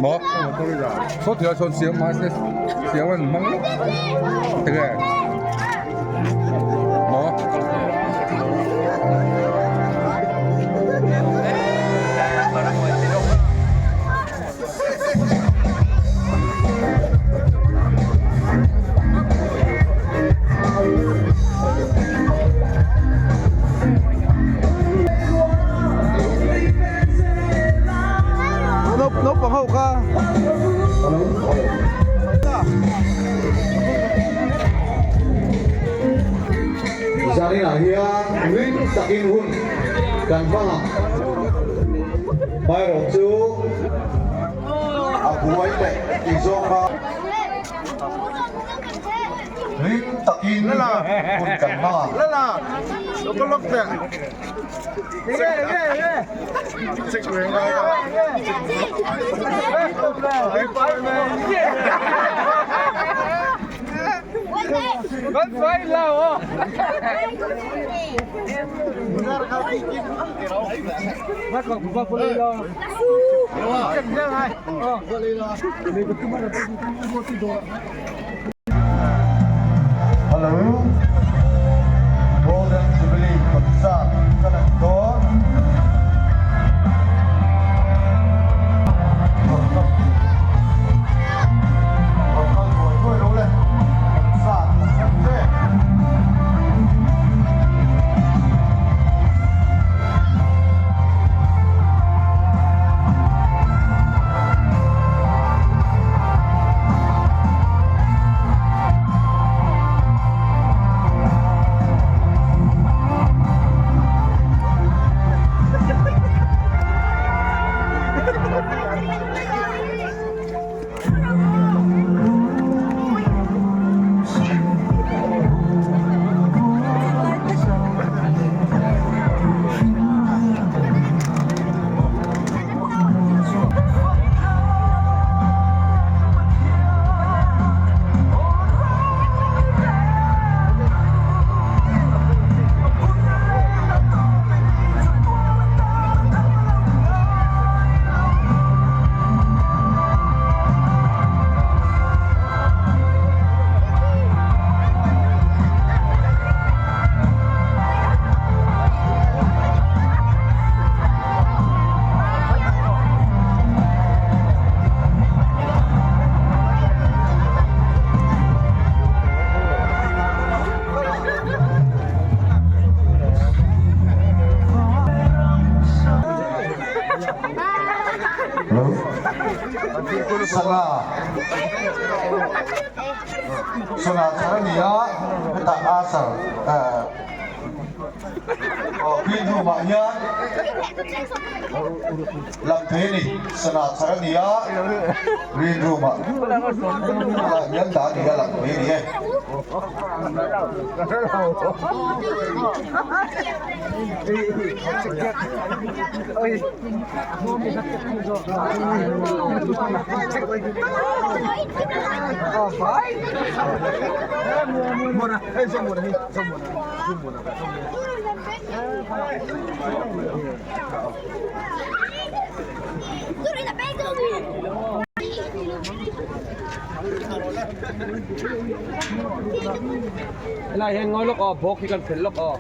Maw? Saw thil ah sawn siam mahse siam an hmang enge maw? Naupang ho kha Zaninah hian ring takin hun kan hmang a, hmaerawh chu a buai leh tih zawng kha ring takin hun kan hmang a. Hello. Golden Jubilee Concert kan an dawn. Sangha Sangha chhar a ni a, hetah Asar aw green room ah hian lang thei a ni Sangha chhar a ni a, green room ah hian dah a ni a lang thei a ni e. Helai hian ngawi lawk aw bawk hi kan fel lawk aw.